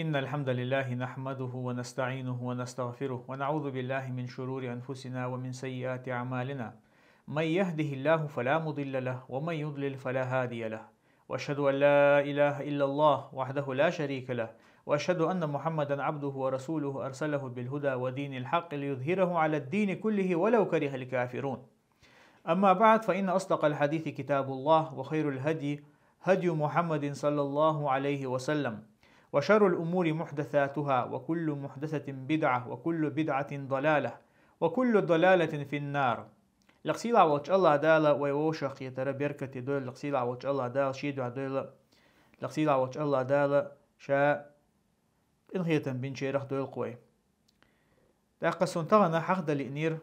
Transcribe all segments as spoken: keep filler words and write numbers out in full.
إن الحمد لله نحمده ونستعينه ونستغفره، ونعوذ بالله من شرور أنفسنا ومن سيئات أعمالنا. من يهده الله فلا مضل له، ومن يضلل فلا هادي له. وأشهد أن لا إله إلا الله وحده لا شريك له، وأشهد أن محمدا عبده ورسوله، أرسله بالهدى ودين الحق ليظهره على الدين كله ولو كره الكافرون. أما بعد، فإن أصدق الحديث كتاب الله، وخير الهدي هدي محمد صلى الله عليه وسلم، وشر الأمور محدثاتها، وكل محدثة بدعة، وكل بدعة ضلالة، وكل ضلالة في النار. Лаксила волчу Алла Дала вай вовшах кхетара беркате дойла, лаксила волчу Алла Дала шен дуьхьа дойла, лаксила волчу Алла Дала ша къинхетам бинчерах дойла вай. ТӀаккха суна тахана хьахдалиънера,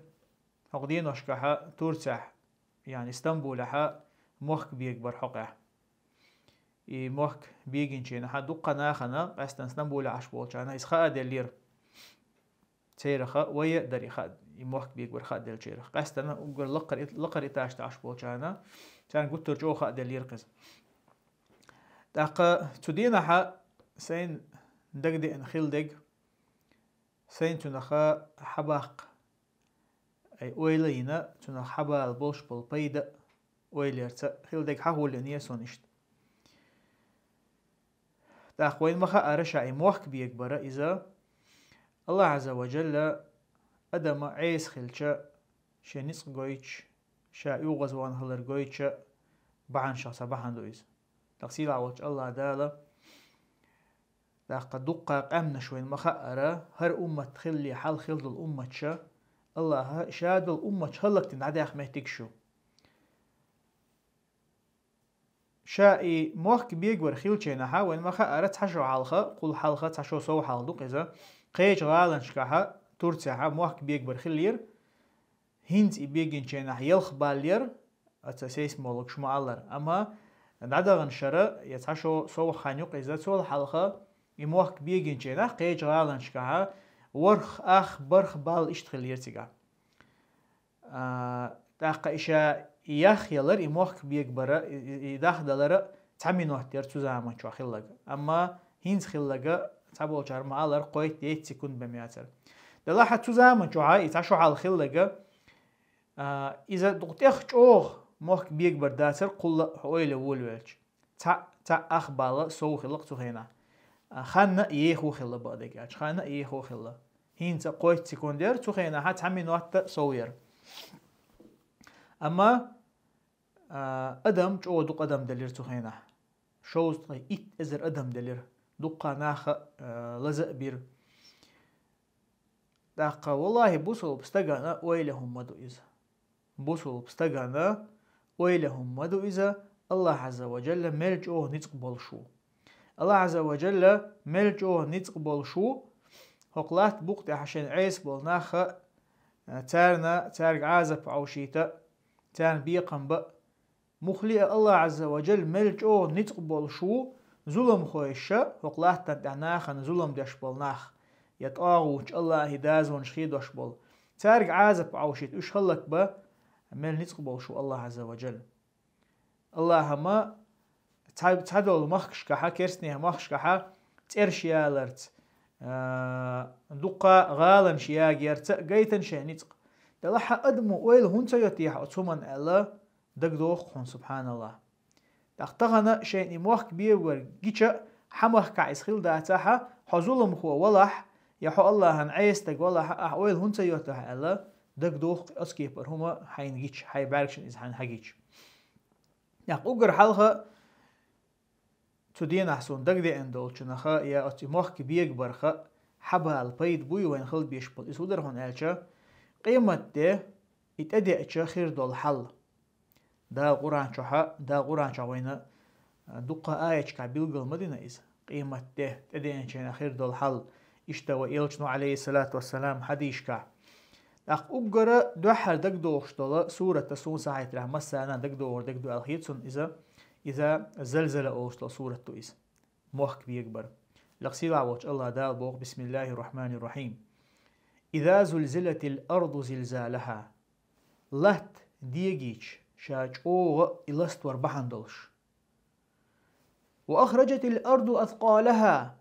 хӀокху деношкахьа Турцехь, яъни Стамбулехьа мохк бегабар хьокъехь. И мохк бегинчийнахьа дуккха нахана, къаьстина Стамбулехь Ӏаш болчарна иза хаа деллера. Цераха вай а дара и хаа, и мохк бегабар хаа деллачарах. Къаьстина уггар лакхара, лакхара этажехь Ӏаш болчарна, царна гуттар чӀогӀа хаа деллера кхеза. ТӀаккха цу дийнахьа сайна дагадеана хилла дерг, сайна цунаха хьабаккха ай ойла а йина, цунах хьабала болуш болу пайда а ойлаярца хилла дерг хьахуллина яра суна иштта. ТӀаккха вайна ма хаъара ша и мохк бегабара иза, Аллах Азза ва Джалла адама Ӏеса хилча, шен ницкъ гойтуш, ша оьгӀазвахна хилар гойтуш бахьанашах цхьа бахьана ду иза. ТӀаккха сийлахь волчу Аллах Дала, тӀаккха дуккха къаьмнаш вайна ма хаъара, хӀара уммат хиллале хьалха хилла долу умматаша, Аллаха ша долу умматаш хӀаллакдина дӀадаьхна меттигаш ю. Ша и мохк бегабар хиллачийнахьа, вайна ма хаъара, цхьа шо хьалха, кхул хьалха, цхьа шо сов хьалха ду-кх иза, кхечу гӀаланашкахьа, Турцехьа мохк бегабар хиллера, хӀинца и бегинчийнахь ялх баллера, оцу сейсмологаш ма-аллара. Амма дӀадаханчу шарахь, я цхьа шо сов хан ю-кх иза, цул хьалха и мохк бегинчийнахь кхечу гӀаланашкахьа ворхӀ, ах, бархӀ балл иштта хиллера цигахь. А, тӀаккха и ша и яхъялар, и мохк бегабара, и, и, и дахдалара цхьа минот яра цу заманчохь хилларг. Амма хӀинца хилларг цхьаболчара ма-аллара кхойтта-дейтта секунд бен яцара. Делахь а цу заманчохьа и цхьа шо хьалха хилларг, а, иза дукха тӀех чӀогӀа мохк бегабар дацара, кхул а хьо ойла волавелча. Цхьаъ, цхьаъ ах балла сов хилла-кх цу хенахь. А, ханна а ехо хилла бакъдерг аьлча, ханна а ехо хилла. ХӀинца кхойтта секунд яра, цу хенахьа цхьа минот а сов яра. Амма, а, адам, чӀогӀа дукха адам делира цу хенахь. Шовзткъе итт эзар адам делира. Дуккха нах а, а, лаза а бира. ТӀаккха, валлахӀи, бусулба стагана ойла хӀума ма ду иза. Бусулба стагана ойла хӀума ма ду иза, Аллах Азза ва Джалла мел чӀогӀа ницкъ болуш ву. Аллах Азза ва Джалла мел чӀогӀа ницкъ болуш ву, хӀокху латта букъа тӀехь шайна Ӏеса болу нах а, царна, цаьрга Ӏазап Ӏовшийта, царна бекхам бан, муххале а Аллах Азза ва Джалла мел чӀогӀа ницкъ болуш ву, зуламхойша, хӀокху латтана тӀехь нахана зулам деш болу нах, я тӀагӀуташ, Аллахьан дозанаш хедош болу. Цаьрга Ӏазап Ӏовшийта, уьш хӀаллакбан мел ницкъ болуш ву Аллах Азза ва Джалла. Аллахьа ма цхьа, цхьадолу махкашкахьа, керстанех махкашкахьа цӀераш яларца, а, дуккха гӀаланаш ягоярца а гайтина шайн ницкъ. Делахь а адамо ойла хӀунда ца йо техьа оцу хӀуманна аьлла, дагадогӀу-кх хьуна, субхьаналлахӀ. ТӀаккха тахана шайна и мохк бегабар гича а, хьан махкахь иза хилла дацахьа, хьо зуламхо валахь, я хьо Аллахьан Ӏеса стаг валахьа, ахь ойла хӀунда ца йо техьа аьлла, дагадогӀу-кх оцу кепара хӀума хьайна гича, хьайн бӀаьргашна иза хьайна хьагича. ТӀаккха уггар хьалха цу дийнахь суна дагадеана долчунаха, я оцу и мохк бегабарха хьабала пайда буй вайна хила безаш болу? Иза хӀун дара хьуна аьлча, къематде и тӀедеача хир долу хьал. Дала Къуръан чохьа, Дала Къуръан чохь вайна, а, дуккха аяташкахь билгал ма дина иза. Къематде тӀедеанчийн хир долу хьал. Иштта вай элчано, Ӏалайхиссалату вассалам, хьадисашкахь. ТӀаккха уггара дуьххьара дагадогӀуш долу сурат, суна сахьийттарехь массарна дагадогӀур дерг ду аьлла хета суна иза, иза Залзала олуш долу сурат ду иза. Мохк бегабар. Лакха сийлахь волчу Аллах Дала боху: «Бисмиллахир Рахманир Рахим. Иза зулзилатил арду зилзалаха». Латта дегийча, ша чӀогӀа и ластвар бахьана долуш. «Ва ахраджатил арду аскъалаха».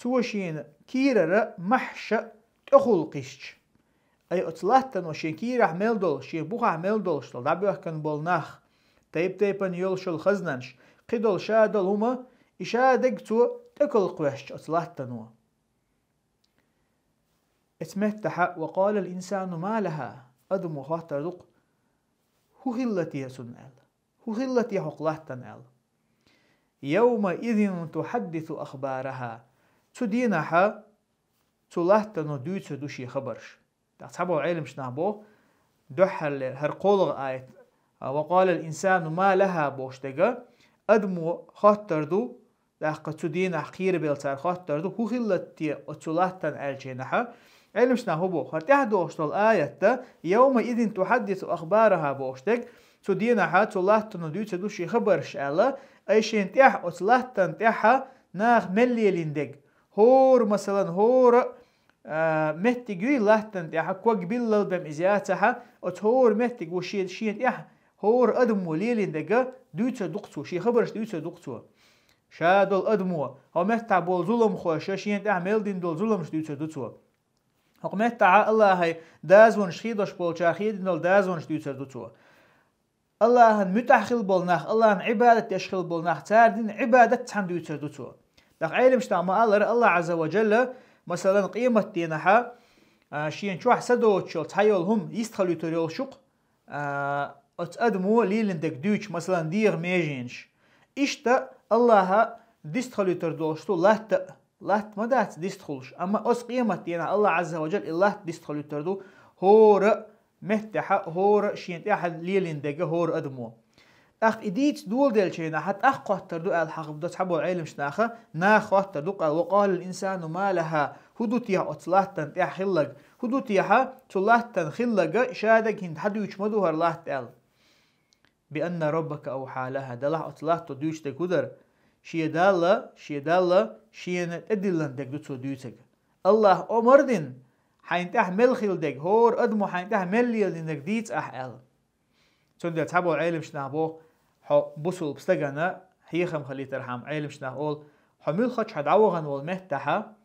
Цо шена кийрара маьхьа тӀехула кхиссича. Ай оцу латтано шен кийрахь мел долуш, шен бухахь мел долуш долу дӀабоьхкина болу нах, тайп-тайпана йолуш йолу хазнанаш, кхидолу ша долу хӀума, и ша дерг цо тӀекхуьссича оцу латтано. Эцу меттахьа: «Ва къалал инсану ма лаха», адамо хоттур ду-кх: «ХӀун хилла те цунна?» аьлла. «ХӀун хилла те хӀокху латтана?» аьлла. «Явма изин тухьаддису ахбараха». Цу дийнахьа цу латтано дуьйцур ду шен хабарш. ТӀаккха цхьаболу Ӏеламчу нах боху, дуьххьарлера хӀара кхоалгӀа аят, «Ва къалал инсану ма лаха» бохуш дерг, адамо хоттур ду, тӀаккха цу дийнахь кхерабелла цара хоттур ду: «ХӀун хилла те оцу латтана?» аьллачу хенахьа. Ӏеламчу нах хӀун боху? ХӀара тӀаьхьа догӀуш долу аят, «Явма изин тухьаддису ахбараха» бохуш дерг, цу дийнахьа цу латтано дуьйцур ду шен хабарш аьлла, ай шена тӀехь, оцу латтана тӀехьа наха мел лелийна дерг, хӀора, масалан, хӀора, а, меттиг юй латтана тӀехьа, ког биллал бен иза яцахьа, оцу хӀора меттиг ву шен, шена тӀехь хӀора адамо лелийна дерг дуьйцур ду-кх цо, шен хабарш дуьйцур ду-кх цо. Ша долу адамо, хӀокху меттахь болу зуламхоша шена тӀехь мел дина долу зуламаш дуьйцур ду цо. ХӀокху меттахьа Аллахьан дозанаш хедош болчара хедина долу дозанаш дуьйцур ду цо. Аллахьан муьтӀахь хилла болу нах, Аллахьан Ӏибадат деш хилла болу нах, цара дина Ӏибадат цхьаьна дуьйцур ду цо. ТӀаккха Ӏеламчу нах ма-аллара, Аллахь Ӏазза ва Джалла, масалан, къематдийнахьа, а, шена чохь са доцуш йолу цхьа йолу хӀума йистхилийтур йолуш ю-кх, а, оцу адамо лелийна дерг дуьйцуш, масалан, дегӀан меженаш. Иштта Аллахьа дистхилийтур долуш ду латта а, латта ма дац дистхуьлуш, амма оцу къематдийнахь Аллахь Ӏазза ва Джалла и латта дистхилийтур ду хӀора меттехьа, хӀора шена тӀехь лелийна дерг хӀора адамо. ТӀаккха и дийца доладелчу хенахьа тӀаккха хоттур ду аьлла хьахабдо цхьаболу Ӏеламчу наха, наха хоттур ду-кх аьлла: «Ва къалал инсану ма лаха», хӀун ду техьа оцу латтана тӀехь хилларг, хӀун ду техьа цу латтана хилларг, ша дерг хӀинца хьан дуьйцуш ма ду хӀара латта аьлла. «Би анна раббака авхьа лаха», Далла оцу латто дуьйцуш дерг хӀун дара? Шен Далла, шен Далла шена тӀедиллина дерг ду цо дуьйцург. Аллахьа омар дина, хьайна тӀехь мел хилла дерг, хӀора адамо хьайна тӀехь мел лелийна дерг дийца ахь аьлла. Цундела цхьаболу Ӏеламчу нах боху, хьо бусулба стагана хьехам хилийтархьама, Ӏеламчу нах олу, хьо муьлххачу хьо дӀавахана волу меттахьа,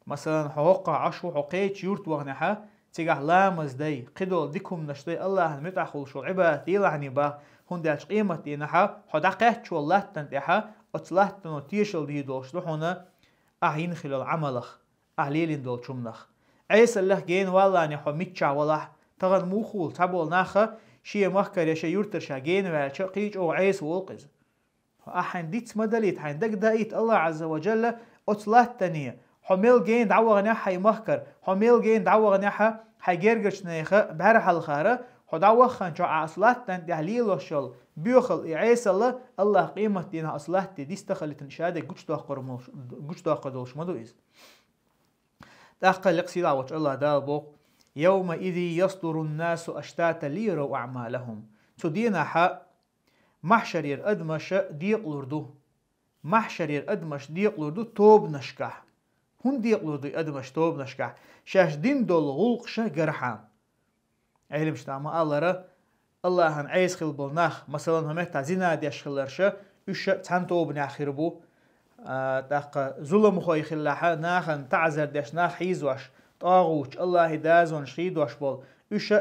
масалан, хьо хӀоккхахь Ӏаш ву, хьо кхечу юрта ваханехьа, цигахь ламаз дай, кхидолу дика хӀуманаш дай, Аллахьан муьтӀахь хуьлуш волу Ӏибадат делахьний баха, хӀунда аьлча къематдийнахьа хьо дӀакхаьчча волу латтана тӀехьа, оцу латтано тешалла дийр долуш ду хьуна ахь йина хилла йолу Ӏамалах, ахь лелийна долчу хӀуманах. Ӏесаллех гена валлале хьо миччахь валахь, тахана муха ву, цхьаболу наха шен махкара я шен юьртара ша гена ваьлча, кхин чӀогӀа Ӏеса волу-кх иза. Ахь хьайна диц ма далийта, хьайна дагадаийта Аллахь Ӏазза ва Джалла оцу латтане, хьо мел гена дӀаваханехь хьайн махкара, хьо мел гена дӀаваханехьа хьайн гергарчу нехан бӀаьра хьалхара, хьо дӀавахханчохь ахь оцу латтана тӀехь лелош йолу боьхалла и Ӏесалла Аллахь къематдийнахь оцу латте диста хилийтина ша дерг гучудоккхур молуш-, гучудоккхур долуш ма ду иза. ТӀаккха лекха сийлахь волчу Аллахь Дала боху: «Явма изин ясдурун насу аштатан лиярав аӀмалахум». Цу дийнахьа маьхьшарера адамаш декъалур ду. Маьхьшарера адамаш декъалур ду тобанашкахь. ХӀунда декъалур ду и адамаш тобанашкахь? Шаьш дина долу гӀуллакхаш гархьа. Ӏеламчу наха ма-аллара, Аллахьан Ӏеса хилла болу нах, масалан, хӀокху меттехь зина деш хилларш, уьш цхьана тобанехь хир бу, а, тӀаккха зуламхой хиллехь, нахана таӀзар деш, нах хьийзош, тӀагӀуташ, Аллахьан дозанаш хедош болу, уьш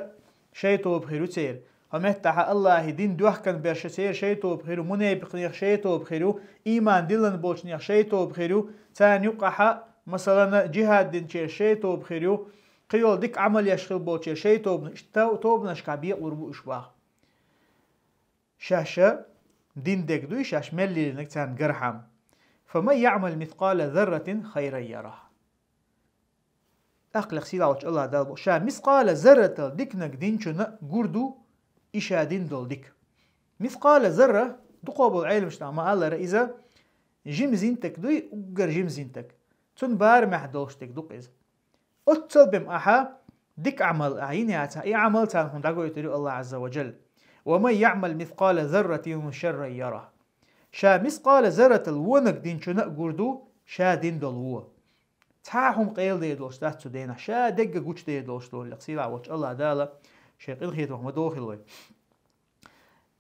шайн тоба хир ю церан. ХӀокху меттехь Аллахьан дин доьхкина берш церан шайн тоба хир ю, мунепикъех шайн тоба хир ю, ийман диллина болчунех шайн тоба хир ю, царна юккъехь, масалан, джихад динчеран шайн тоба хир ю, кхин йолу дика Ӏамал еш хилла болчеран шайн тобанаш, то-, тобанашкахь бекъалур бу уьш боху. Шаьш дина дерг дуй, шаьш мел лелийнарг царна гархьа. «Фаман яӀмал мискъала зарратин хайран ярах». ТӀаккха лекха сийлахь волчу Аллахь Дала боху: ша мискъала зарратал диканиг динчунна гур ду и ша дина долу дика. Мискъала зарра, дукхах болу Ӏеламчу наха ма-аллара, иза жима зинтаг дуй, уггар жима зинтаг. Цунна барамехь долуш дерг ду-кх иза. Оццул бен ахьа дика Ӏамал ахьа йина яцахь, и Ӏамал царна хьуна дӀагойтур ю Аллахь Ӏазза ва Джалла. «Ва ман яӀмал мискъала зарратин шарран ярах». Ша мискъала зарратал вониг динчунна а гур ду ша дина долу вон. Цхьа а хӀума къайладер долуш дац цу дийнахь, ша дерг гучудер долуш ду, лекха сийлахь волчу Аллахь Дала шайн къинхетамах ма дохийла вай.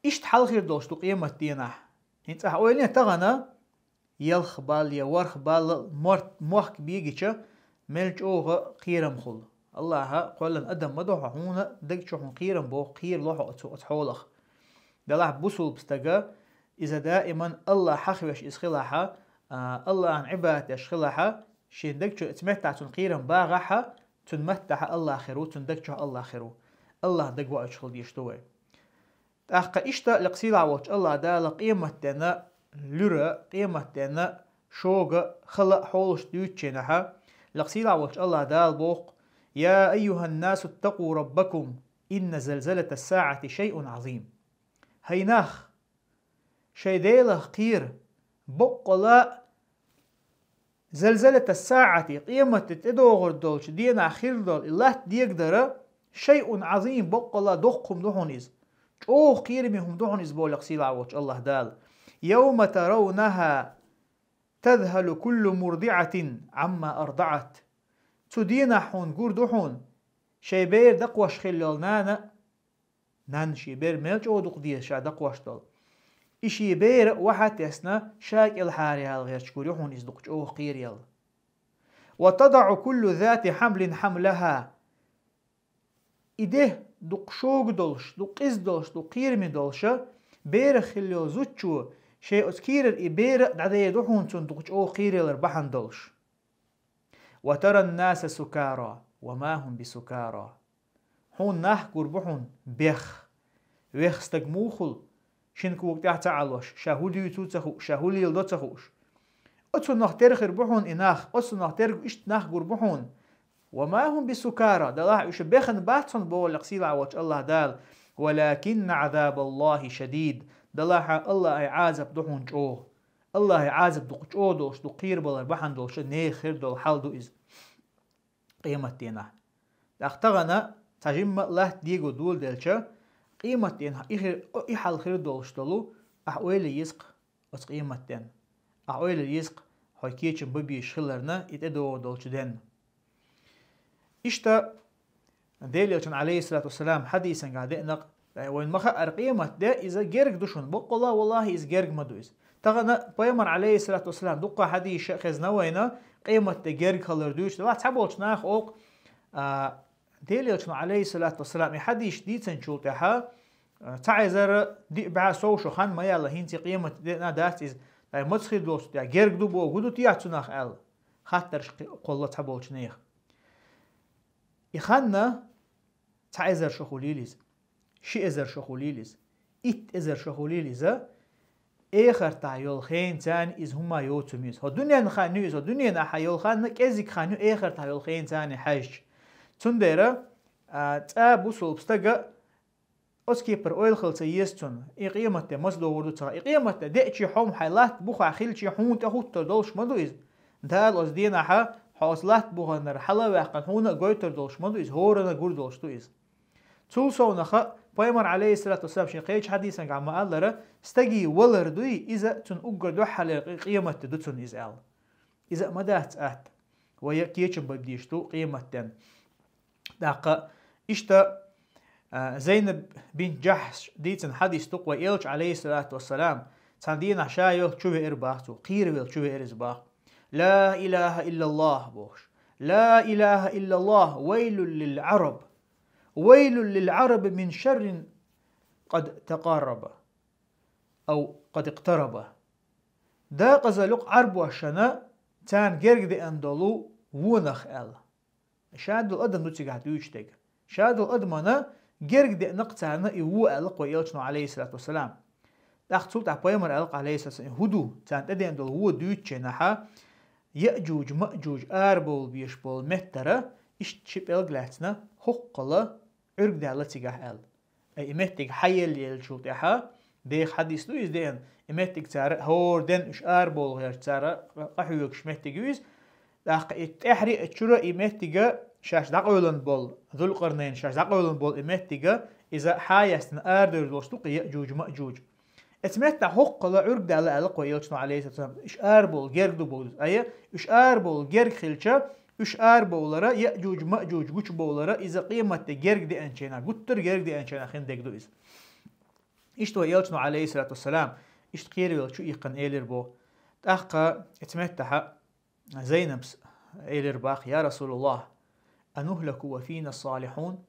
Иштта хьал хир долуш ду къематдийнахь. ХӀинца ахьа ойла е тахана, ялх балла я ворхӀ балла морт-, мохк бегича, мел чӀогӀа кхерам хул. Аллахьа кхоьллина адам ма ду хьо, хьуна даг чу хьуна кхерам боху, кхерало хьо оцу, оцу хьолах. Делахь бусулба стага иза даиман Аллахь хьахвеш иза хилахьа, а, Аллахьан Ӏибадат деш хилахьа, шен даг чу оцу меттахь цунна кхерам багӀахьа, цуьнан маттахьа Аллахь хир ву, цуьнан даг чохь Аллахь хир ву. Аллахь дага воуьйтуш хила дезаш ду вай. ТӀаккха иштта лекха сийлахь волчу Аллахь Дала къематденна луьра, къематденна шога хала а хьолаш дуьйцученахьа, лекха сийлахь волчу Аллахь Дала боху: «Я айюхьан-насу ттакъу раббакум, инна залзалатас-саӀати шайъун Ӏазим». ХӀай нах, шайн Делах кхера, боккъала залзалатас-саӀати, къематде тӀедогӀур долчу денахь хир долу и латта дегадара, шайъун Ӏазим, боккъала доккха хӀума ду хьуна иза. ЧӀогӀа кхераме хӀума ду хьуна иза, боху лекха сийлахь волчу Аллахь Дала. «Йовма таравнахьа тазхьалу куллу мурдиӀатин Ӏамма ардаӀат». Цу денахь хьуна гур ду хьуна, шайн бер дакхош хилла йолу нана, нанна шен бер мел чӀогӀа дукха деза ша дакхош долу. И шен бер а вахьа а тесна, ша кӀелхьараяла гӀерташ гур ю хьуна иза дукха чӀогӀа кхераелла. «Ва тадаӀу куллу зати хьамлин хьамлахьа». И де дукха шога долуш, дукха къиза долуш, дукха кхераме долуша, берах хилла йолу зудчо шайн оцу кийрара и бер а дӀадер ду хьуна цунна дукха чӀогӀа кхераялар бахьана долуш. «Ва таран-наса сукара, ва ма хьум бисукара». Хьуна нах гур бу хьуна бех. Вех стаг муха хуьлу, шина кога тӀехь ца Ӏалош, ша хӀун дуьйцу ца хууш, ша хӀун леладо ца хууш. Оцунах тера хир бу хьуна и нах, оцунах терга иштта нах гур бу хьуна. «Ва ма хьум бисукара», делахь уьш бехна бац хьуна, боху лекха сийлахь волчу Аллахь Дала. «Валакинна Ӏазабаллахьи шадид», делахь Аллахьан Ӏазап ду хьуна чӀогӀа. Аллахьан Ӏазап дукха чӀогӀа долуш, дукха кхерабалар бахьана долуша нехан хир долу хьал ду иза къематденахь. ТӀаккха тахана цхьа жимма а латта дего доладелча, къематденахь и хир, и хьал хир долуш долу, ахь ойла еза-кх оцу къематденна. Ахь ойла еза-кх хьо кечам бан безаш хиларна и тӀедогӀу долчу денна. Иштта Делан Элчан, Ӏалайхиссалату вассалам, хьадисангахь деана-кх, вайн ма хаъара къематде иза герга ду шуна, баккъала, валлахьи, иза герга ма ду иза. Тахана Пайхамар, Ӏалайхиссалату вассалам, дуккха хьадисаш а хезна вайна, къематде герга хилар дуьйцуш, делахь цхьаболчу наха олу-кх, а, Делан Элчано, Ӏалайхиссалату вассалам, и хьадисаш дийцинчул тӀаьхьа, а, цхьа эзар диъ бӀе сов шо хан ма яьлла, хӀинца и къематде а дац иза, ткъа маца хир долчу тӀехь герга ду боху, хӀун ду техьа цунах аьлла, хаттарш кхи-, кхолла цхьаболчу нехан. И ханна цхьа эзар шо хуьлийла иза, ши эзар шо хуьлийла иза, итт эзар шо хуьлийла иза, эхартахь йолу хенан царна иза хӀумма йоцу хӀума иза. ХӀо дуьненан хан ю иза, хӀо дуьненахь йолу ханна кӀезиг хан ю эхартахь йолу хенан царна хьаьжча. Цундела, а, цкъа бусулба стага оцу кепара ойла хила ца еза цунна, и къематде маца догӀур ду ца хаьа. И къематде деъчи хьо хьайн латта бухахь хилчи хьуна тӀехӀуттур долуш ма ду иза. Дала оцу денахьа хьо оцу латта буханара хьала а ваьккхина хьуна а гойтур долуш ма ду иза, хӀоранна а гур долуш ду иза. Цул совнаха Пайхамар, Ӏалайхиссалату вассалам, шен кхечу хьадисангахь ма-аллара, стаге валар дуй, иза цунна уггар дуьххьарлера къе-, къематде ду цунна иза аьлла. Иза а ма дац атта. Вай кечам бан безаш ду къематденна. ТӀаккха иштта, а, Зайнаб бинт Джахьш дийцина хьадис ду-кх, вай Элча, Ӏалайхиссалату вассалам, цхьана дийнахь ша йолчу чу веара боху цо, кхеравелла чу веара иза боху. «Ла илаха иллаллахь», – бохуш. «Ла илаха иллаллахь, вайлул лил Ӏараб. Вайлул лил Ӏараб мин шаррин къад такъарраба. Ав къад икътараба». Дакъазалла ю-кх Ӏарбошна царна герга деана долу вонах аьлла. Ша долу адам ду цигахь дуьйцуш дерг. Ша долу адамана герга деана-кх царна и вон аьлла-кх вай Элчано, Ӏалайхиссалату вассалам. ТӀаккха цул тӀаьхьа Пайхамар аьлла-кх, Ӏалайхиссалату вассалам, хӀун ду царна тӀедеана долу вон дуьйцучу хенахьа, Яъжуж-Маъжуж арабовла безаш болу меттара, иштта ши пӀелг лаьцна, хӀоккхала Ӏуьрг даьлла цигахь аьлла. Ай, и меттиг хьаелла еллачул тӀаьхьа, деха хьадис ду иза деана, и меттиг цара хӀора денна уьш арабовла гӀерташ цара къахьоьгуш меттиг ю иза. ТӀаккха и тӀаьхьаре а чуьра и меттига шаьш дӀакъевлина болу, Зулкъарнайн шаьш дӀакъевлина болу и меттига, иза хьаяьстина арадевр долуш ду-кх Яъжуж-Маъжуж. Эцу меттехь хӀоккхала Ӏуьрг даьлла аьлла-кх вай Элчано, Ӏалайхиссалату вассалам, уьш арабовла герга ду боху иза. Ай, уьш арабовла герга хилча, уьш арабовлара Яъжуж-Маъжуж гучубовлара иза къематде герга деанчу хенахь, гуттар а герга деанчу хенахь хин дерг ду иза. Иштта вай Элчано, Ӏалайхиссалату вассалам, иштта кхеравелла чу иккхина элира боху. ТӀаккха эцу меттахьа Зайнабс элира бах: «Я Расулаллах, анухлаку ва фина салихун?»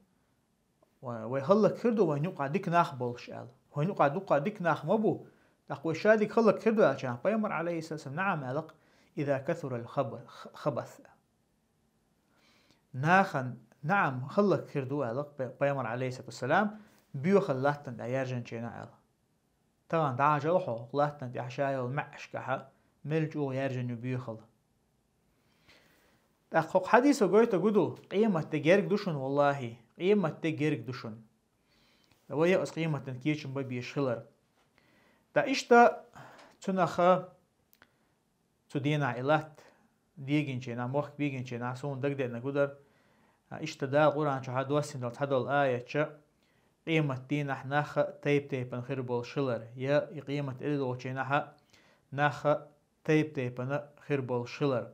Ва-, вай хӀаллакьхир ду, вайн юкъахь дика нах болуш аьлла. Вайн юкъахь дуккха дика нах ма бу. ТӀаккха вай шадерг хӀаллакьхир ду аьлча, пайхамар, алейхиссалам, наам аьлла-кх: «Иза касура аль-хабар-, хабас». Нахана, наам, хӀаллакьхир ду аьлла-кх пай-, пайхамар, алейхиссалам, боьхалла латтана тӀехь яьржинчу хенахь аьлла. Тахана дӀахьажал хьо, латтана тӀехь ша йолу маьӀашкахьа мел чӀогӀа яьржина ю боьхалла. ТӀаккха хӀокху хьадисо гойтург ду, къемат де герга ду шуна, валлахӀи, къемат де герга ду шуна. Вай а оцу къематан кечам бан безаш хилар. Ткъа иштта цунаха цу дийнахь и латта дегинчу хенахь, мохк бегинчу хенахь, суна дагадеанарг ду дара, а, иштта Дала Къуръан чохь доссийна долу цхьадолу аятча, къемат дийнахь нах а тайп-тайпана хир болуш хилар, я и къемат тӀедогӀучу хенахь нах а тайп-тайпана хир болуш хилар.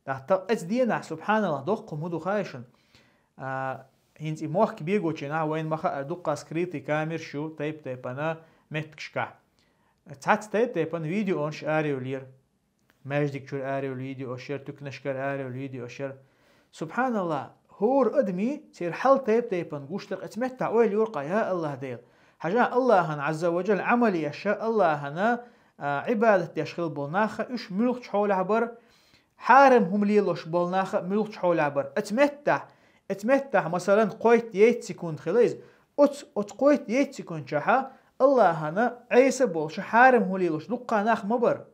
ТӀаккха оцу дийнахь, субханаллах, доккха хӀума ду хаий шуна. А, хӀинца и мохк бегочу хенахь вайна ма хаара дуккха скрытый камераш ю тайп-тайпана меттигашкахь. Цхьацца тайп-тайпана видеонаш арайоллера. Маьждиг чуьра арайолу видеош яра, туьканашкара арайолу видеош яра. Субханаллах, хӀора адамий церан хьал тайп-тайпана гуш дара, оцу меттахь ойла йора-кх: «Я АллахӀ Дела». Хьажа, АллахӀана, Ӏазза ва Джалла, Ӏамал еш, АллахӀана, а, Ӏибадат деш хилла болу нах а, уьш муьлхачу хьолехь бара, хьарам хӀума лелош болу нах а муьлхачу хьолехь бара. Оцу меттахь, оцу меттахь, масалан, кхойтта-ейтта секунд хила иза. Оцу, оцу кхойтта-ейтта секунд чохь а АллахӀана Ӏеса болуш хьарам хӀума лелош дуккха нах ма бара.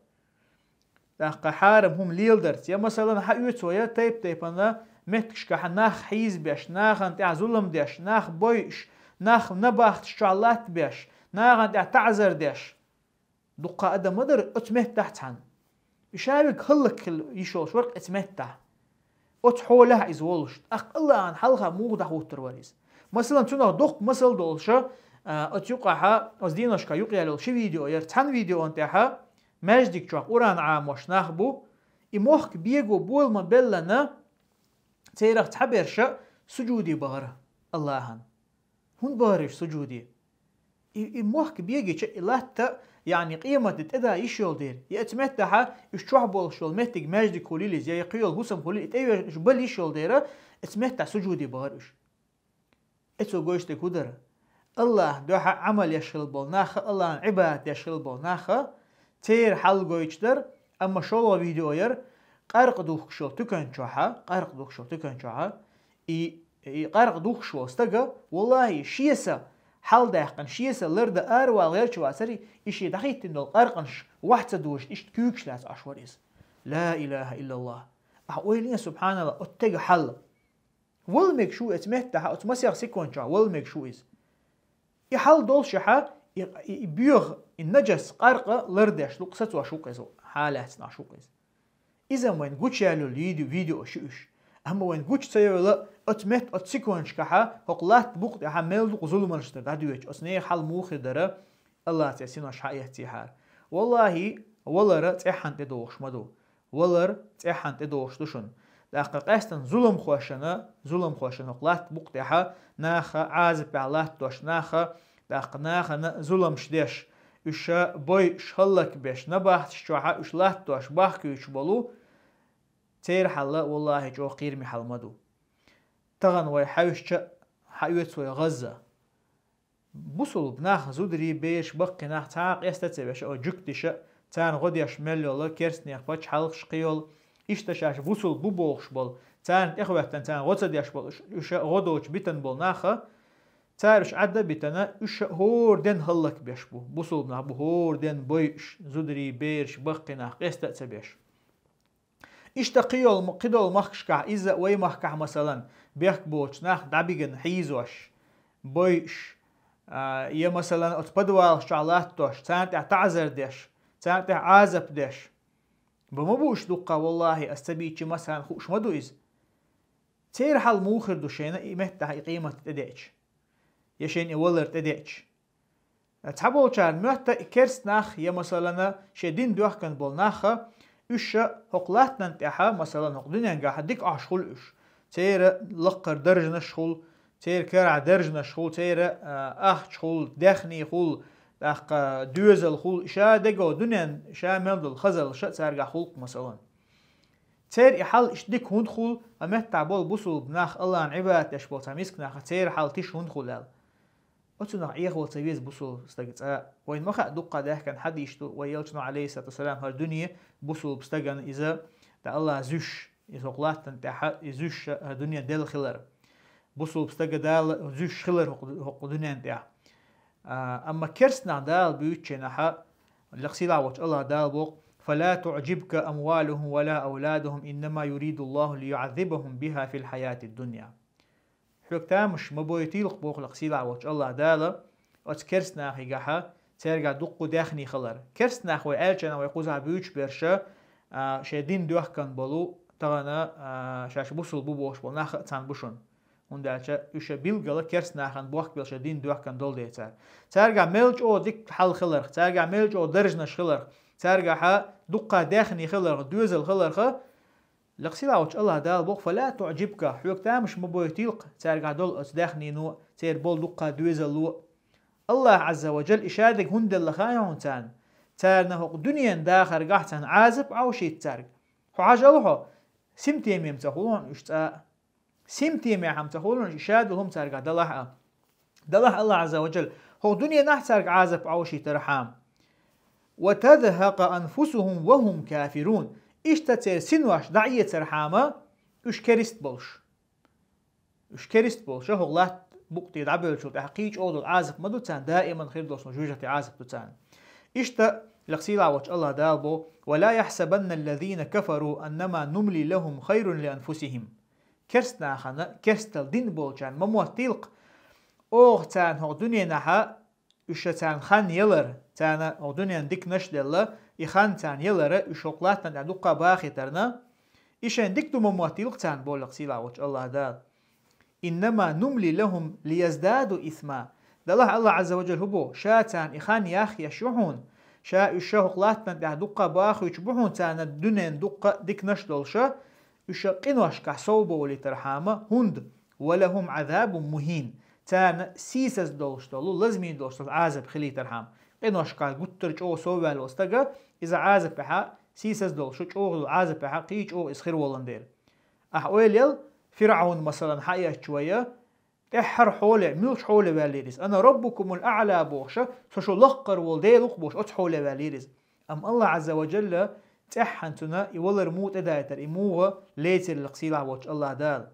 ТӀаккха хьарам хӀума леладарца, я, масалан, хьаоьцу вай тайп-тайпана меттигашкахь нах хьийзабеш, нахана тӀехь зулам деш, нах бойуш, нах набахташ чохь латтабеш, нахана тӀехь таӀзар деш. Дуккха адам ма дара оцу меттахь цхьаьна. И шавиг хӀаллакьхила йиш йолуш вара оцу меттахь. Оцу хьолехь иза волуш, тӀаккха АллахӀана хьалха муха дӀахӀуттур вара иза? Масалан, цунах доккха масал долуша, а, оцу юкъахьа, оцу дийнашкахь юкъаяьлла йолу ши видео яра. Цхьана видеон тӀехьа маьждиг чохь Къуръан Ӏамош нах бу, и мохк бего бола ма-беллана, церах цхьаберша суджуде бахара АллахӀана. ХӀунда бахара уьш суджуде? И, и мохк бегича, и латта, яъни къемат де тӀеда йиш йолу дера. И оцу меттахьа уьш чохь болуш йолу меттиг, маьждиг хуьлийла иза, я кхин йолу хӀусам хуьлийла, и тӀе уьш бала йиш йолу дера, оцу меттахь суджуде бахара уьш. Эцо гойтург ду дара: АллахӀан дуьхьа Ӏамал еш хилла болу нах а, АллахӀан Ӏибадат деш хилла болу нах а, церан хьал гойтуш дара, амма шолгӀа видео яра, къаркъа духкуш йолу туькан чохьа, къаркъа духкуш йолу туькан чохьа, и, и къаркъа духкуш волу стага, валлахӀи, шен са хьалдаьккхина, шен са лардан аравала гӀерташ вацара, и шен дӀахӀиттина долу къаркъанаш вахь ца дожуш, иштта куьйгаш лаьцна Ӏаш вара иза. Ла илаха иллаллах. Ахьа ойла е, субханаллах, оцу стеган хьал. Вала мегаш ву оцу меттахьа, оцу масех секунд чохь вала мегаш ву иза. И хьал доллушехьа, и, и, и боьха, и наджас къаркъа лардеш ду-кх, сацош ву-кх иза, хьалаьцна Ӏаш ву-кх иза. Иза вайн гучуяьлла йолу видео, видеош ю уьш. Амма вайн гучу ца йойла, оцу метта, оцу секундашкахьа, хӀокху латта букъа тӀехьа мел дукха зуламаш дара дӀадоьдуш, оцу нехан хьал муха хир дара, АллахӀа церан синош хьаэццехьара. ВаллахӀи, валара цӀеххьана тӀедогӀуш ма ду. Валар цӀеххьана тӀедогӀуш ду шуна. ТӀаккха къаьстина зуламхошна, зуламхошна хӀокху латта букъа тӀехьа наха, Ӏазапехь латтош наха, тӀаккха нахана зуламаш деш, уьш бойуш, хӀаллакбеш, набахташ чохьа уьш латтош, бахкуьйтуш болу, церан хьал, валлахӀи, чӀогӀа кхераме хьал ма ду. Тахана вай хьаьвсича, хьаоьцу вай ГӀазза. Бусулба нах, зударий, бераш, баккхий нах цхьа а къеста ца беш, о, жуьгтиша, царна гӀо деш мел йолу керстанех пачхьалкхаш кхийолу, иштта шаьш бусулба бу бохуш болу, царна тӀехӀоьттина, царна гӀо ца деш болу, уьш, уьш гӀо доцуш битина болу наха, цара уьш Ӏадда а битина, уьш хӀора ден хӀаллакбеш бу, бусулба нах бу хӀора ден бойуш, зударий, бераш, баккхий нах къеста а ца беш. Иштта кхидолу, кхидолу махкашкахь, иза вай махкахь, масалан, бехк боцуш нах дӀабигина хьийзош, бойуш, а, я, масалан, оцу подвалаш чохь латтош, царна тӀехь таӀзар деш, царна тӀехь Ӏазап деш. Бан ма бу уьш дуккха, валлахӀи, ас ца бийчи, масалан, хууш ма ду иза. Церан хьал муха хир ду шайна и меттахь, и къемат тӀедеъча? Я шайна и валар тӀедеъча? Цхьаболчарна моьтту и керста нах я, масалана, шен дин доьхкина болу наха, уьш ша хӀокху латтанан тӀехьа, масалан, хӀокху дуьненгахьа дика Ӏаш хуьлу уьш. Церан лаккхара даржанаш хуьлу, церан карахь даржанаш хуьлу, церан, а, ахча хуьлу, даьхний хуьлу, тӀаккха доьзал хул, ша дего дуьнен, ша мел долу хазалла ша цаьргахь хул-кх, масалан. Церан и хьал иштта дика хӀунда хул, а меттахь болу бусулба нах, Аллахьан Ӏибадат деш болу цхьа миска нах, церан хьал тиша хӀунда хул аьлла. Оцунах Ӏехавала ца веза бусулба стаг цкъа. Вайна ма хаьа, дуккха а даьхкина хьадисаш ду, вай элчано, Ӏалайхиссалату вассалам, хӀара дуьне бусулба стагана иза, дан Аллахьа зуьйш, иза хӀокху латтана тӀехь, и зуьйш хӀара дуьне делла хилар. Бусулба стага Дала зуьйш хилар хӀокху, хӀокху дуьнен тӀехь. А, амма керстанах Дала буьйцучу хенахь, лекха сийлахь волчу Аллахьа Дала боху: «فلا تعجبك أموالهم ولا أولادهم إنما يريد الله ليعذبهم بها في الحياة الدنيا». Хьоьга тамаш ма бойтийла-кх, боху лекха сийлахь волчу Аллахьа Дала, оцу керстанахигахь, цаьргахь дуккха даьхний хилар. Керстанах вай аьлча а, вай кхузахь буьйцуш берш, а, шайн дин доьхкина болу, тахана, а, шаьш бусулба бу бохуш болу нах а цхьаьна бу шуна. ХӀунда аьлча уьш билггала керстанахана бохкабелла шайн дин доьхкина долу дела цара. Цаьргахь мел чӀогӀа дика хьал хиларх, цаьргахь мел чӀогӀа даржанаш хиларх, цаьргахь дуккха даьхний хиларх, доьзал хиларх, лекха сийлахь волчу Аллахьа Дала боху: «فلا تعجبك», хьоьга тамаш ма бойтийла-кх цаьргахь долу оцу даьхнино, церан болу дуккха доьзало. Аллахь Ӏазза ва Джалла и ша дерг хӀунда делла хаьий хьуна царна? Царна хӀокху дуьненан дахаргахь царна Ӏазап Ӏовшийта цаьрга. Хьо хьажал хьо, симтеме-м ца хуьлу хьуна уьш цкъа а. Симтемехь-м ца хуьлу хьуна уьш, ша долу хӀума цаьргахь далахь а. Далахь Аллахь Ӏазза ва Джалла, хӀокху дуьненахь цаьрга Ӏазап Ӏовшийтархьама. «وتزهق أنفسهم وهم كافرون». Иштта церан синош дӀаэцархьама, уьш керист болуш. Уьш керист болуш, хӀокху латта букъ тӀе дӀабевллачул тӀаьхьа кхин чӀогӀа долу Ӏазап ма ду царна, даиман хир долуш, жуьжахатин Ӏазап ду царна. Иштта лекха сийлахь волчу Аллахьа Дала боху: «ولا يحسبن الذين كفروا أنما نملي لهم خير لأنفسهم». Керстанахана, керстал дина болчарна ма моттийла-кх, оха царна хӀокху дуьненахь, уьш царна хан ялар, царна хӀокху дуьненан диканаш а делла, и хан царна ялара, уьш хӀокху латтана тӀехь дуккха бахийтарна, и шайн дика ду ма моттийла-кх царна, боху лекха сийлахь волчу Аллахьа Дала. «إنما نملي لهم ليزدادوا إثما». Далахь Аллахь Ӏазза ва Джалла хӀун боху: ша царна и хан яхъеш ю хьуна, ша уьш ша хӀокху латтана тӀехь дуккха бахуьйтуш бу хьуна, царна дуьненан дуккха а диканаш а долуша, уьш къиношкахь совбовлийтархьама, хӀунда «ولهم عذاب مهين», царна сийсаз долуш долу, лазаме долуш долу Ӏазап хилийтархьама. Къиношкахь гуттар а чӀогӀа совваьлла волу стага, иза Ӏазапехь, сийсаз долуш, чӀогӀа долу Ӏазапехь кхин чӀогӀа иза хир волун дела. Ахь ойла ял, ФирӀавн, масалан, хьаэцча вай, тӀаьххьара хьоле, муьлхачу хьоле ваьллера иза. «أنا ربكم الأعلى», бохуша, со шу лаккхара волу Дела ву-кх бохуш, оцу хьоле ваьллера иза. Амма Аллахь Ӏазза ва Джалла цӀеххьана цунна и валар муха тӀедайтара, и муха лецира лекха сийлахь волчу Аллахьа Дала.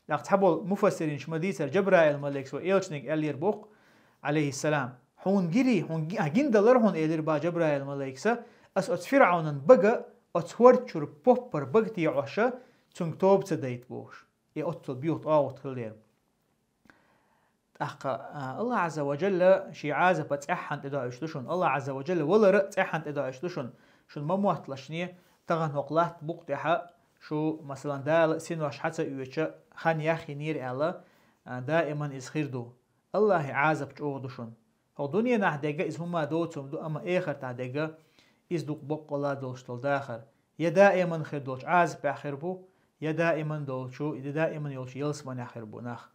ТӀаккха цхьаболу муфассиринаш ма дийцара, Джабраил-малайкас вай элчаниг аьллера боху, Ӏалайхиссалам: «Хьуна гирий, хьуна ги-, а, гина далара хьуна», — элира боху Джабраил-малайкаса, «ас оцу ФирӀавнан бага, оцу хӀорда чуьра поппар бага тӀе Ӏоша, цуьнга тоба ца дайта», — бохуш. И оццул боьха тӀагӀут хилла дера. ТӀаккха, а, Аллахь Ӏазза ва Джалла шен Ӏазапа цӀеххьана тӀедоуьйтуш ду шуна. Аллахь Ӏазза ва Джалла валара цӀеххьана тӀедоуьйтуш ду шуна. Шуна ма мотталаш, тахана хӀокху латта букъ тӀехь шу, масалан, Дала синош хьа ца оьцуш, хан яхйинера аьлла, а, даиман иза хир ду. Аллахьан Ӏазап чӀогӀа ду шуна. ХӀокху дуьненахь дерг иза хӀумма доцург ду, амма эхартахь дерг иза ду-кх баккъалла долуш долу дахар. Я даиман хир долчу Ӏазапехь хир бу, я даиман долчу, я даиман йолчу ялсаманехь хир бу нах.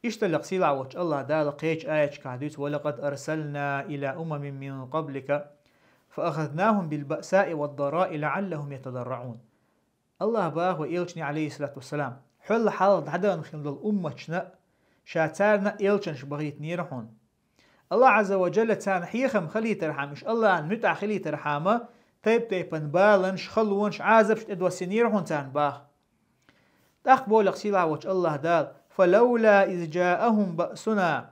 Иштта лекха сийлахь волчу Аллахь Дала кхечу аяташкахь дуьйцу: «ولقد أرسلنا إلى أمم من قبلك فأخذناهم بالبأساء والضراء لعلهم يتضرعون». Аллахь боху вай элчане, Ӏалайхиссалату вассалам, хьол хьалха дӀадахана хилла долу умматашна а, ша царна а элчанаш бахийтинера хьуна. Аллахь Ӏазза ва Джалла царна хьехам хилийтархьама, уьш Аллахьан муьтӀахь хилийтархьама, тайп-тайпана баланаш, халонаш, Ӏазапаш тӀедоссийнера хьуна царна боху. ТӀаккха боху лекха сийлахь волчу Аллахь Дала: «فلولا إذ جاءهم بأسنا